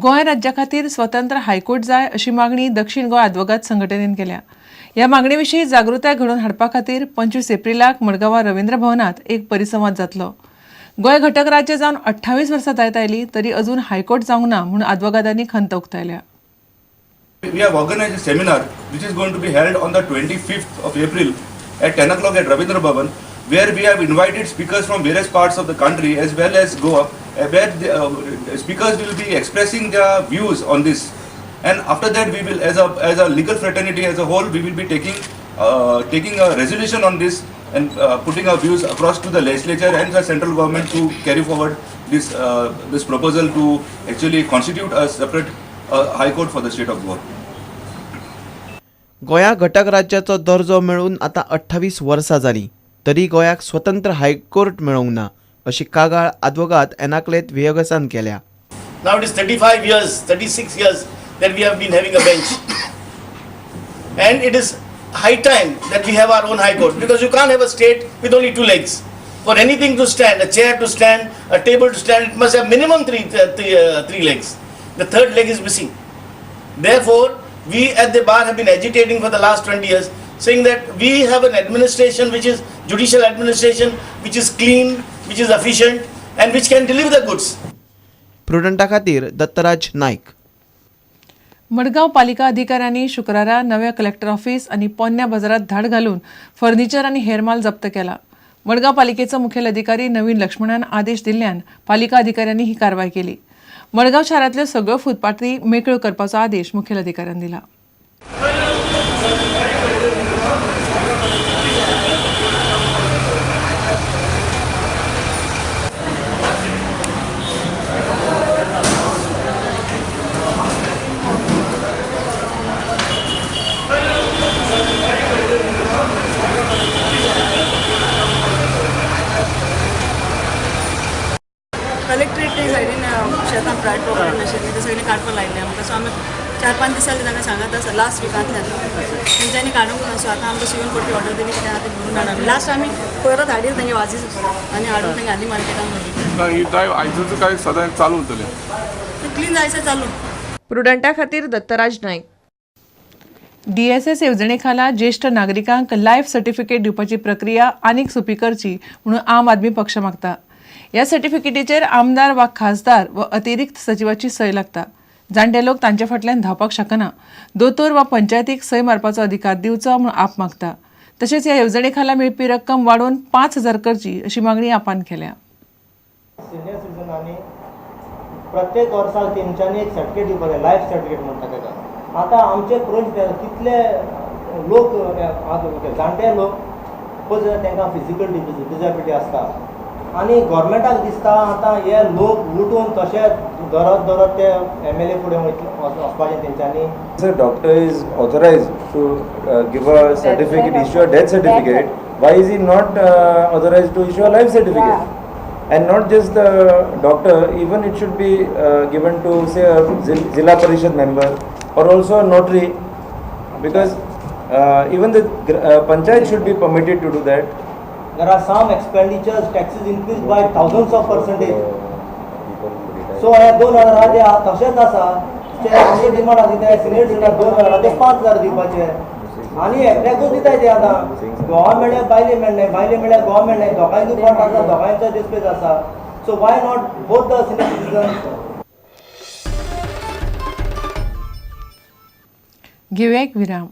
गोंय राज्या खातीर स्वतंत्र हायकोर्ट जाय अशी मागणी दक्षिण गोंय आदवोगाद संघटनेन केल्या. ह्या मागणे विशीं जागृताय घडोवन हाडपा खातीर 25 एप्रिलाक मडगांवां रवींद्र भवनांत एक परिसंवाद जातलो. गोंय घटक राज्य जावन 28 वर्सां जायत आयली तरी अजून हायकोर्ट जावंक ना म्हूण आदवोगादांनी खंत उक्तायल्या. We have organized a seminar which is going to be held on the 25th of April at 10 o'clock at Ravindra Bhavan, where we have invited speakers from various parts of the country as well as Goa, where the speakers will be expressing their views on this. And after that, we will, as a legal fraternity as a whole, we will be taking a resolution on this and putting our views across to the legislature and the central government to carry forward this proposal to actually constitute a separate high court for the state of Goa. गोंया घटक राज्याचो दर्जो मेळून आतां 28 वर्सां जालीं तरी गोंयाक स्वतंत्र हायकोर्ट मेळूंक ना अशी कागाळ आदवोगाद एनाक्लेत वियगसान केल्या. Now it is 35 years, 36 years that we have been having a bench. And it is high time that we have our own high court, because you can't have a state with only two legs. For anything to stand, a chair to stand, a table to stand, it must have minimum three legs. The third leg is missing. Therefore, we at the bar have been agitating for the last 20 years, saying that we have an administration which is judicial administration, which is clean, which is efficient, and which can deliver the goods. प्रुडंटा खातीर दत्तराज नायक. मडगांव पालिका अधिकाऱ्यांनी शुक्रारा नव्या collector office आनी पोन्न्या बाजारात धाड घालून फर्निचर आनी हेर माल जप्त केला. मडगांव पालिकेचो मुखेल अधिकारी नवीन लक्ष्मणान आदेश दिल्ल्यान पालिका अधिकाऱ्यांनी ही कारवाय केली. मडगांव शारांतल्यो सगळ्यो फुटपाथी मेकळ्यो करपाचो आदेश मुखेल अधिकाऱ्यान दिला. कलेक्ट्रेट सायडीन शेतां प्रायवेट प्रॉपर्टी नाशिल्ली ते सगळें काडपाक लायिल्लें आमकां. सो आमी 4-5 दीस जाले तांकां सांगत आसा लास्ट विकांतल्यान तेंच्यांनी काडूंक ना. सो आतां आमकां शिवून कोर्टी ऑर्डर दिली कित्याक आतां भरून हाडून आमी लास्ट आमी परत हाडीर तेंगे वाजीस आनी हाडून तेंगे आनी मार्केटान व्हरली. ही ड्रायव्ह आयजूच काय सदांच चालू उरतलें? क्लीन जायसर चालू. प्रुडंटा खातीर दत्तराज नायक. डीएसएस येवजणे खाला ज्येश्ठ नागरिकांक लायफ सर्टिफिकेट दिवपाची प्रक्रिया आनीक सोंपी करची म्हणून आम आदमी पक्ष मागता. ह्या सर्टिफिकेटीचेर आमदार वा खासदार वा अतिरिक्त सचिवाची सय लागता. जाणटे लोक तांचे फाटल्यान धांवपाक शकना. दोतोर वा पंचायतीक सय मारपाचो अधिकार दिवचो म्हूण आप मागता. तशेंच ह्या येवजणे खाला मेळपी रक्कम वाडोवन 5,000 करची अशी मागणी आपान केल्या. सिनियर सिटीजनांनी प्रत्येक वर्साक तेंच्यांनी एक सर्टिफिकेट दिवपाक जाय, लायफ सर्टिफिकेट म्हणटा तेका. आतां आमचे प्रोज कितले लोक जाणटे लोक पळय तांकां फिजिकल डिसेबिलिटी आसता आनी गव्हर्मेंटाक दिसता आतां हे लोक उठून तशे दरत दरत ते एमएलए फुडें वचपाचें तेंच्यांनी. Sir, doctor is authorized to give a certificate, issue a death certificate. Why is he not authorized to issue a life certificate? Yeah. And not just the doctor, even it should be given to say a Zilla Parishad member or also a notary, because even the panchayat should be permitted to do that. There are some expenditures, taxes increased by thousands of percentage. So हे 2,000 ते तशेंच आसा, ते आमचे demand आसा ते senior citizen 2,000 ते 5,000 दिवपाचे आनी एकट्याकूच दिताय ते. आतां गोवा मेळ्ळ्यार बायले मेळ्ळें, बायले मेळ्ळ्यार गोवा मेळ्ळें, दोगांयकूय पोट आसा, दोगांयचो डिस्प्लेस आसा. So why not both the senior citizen? घेवया एक विराम.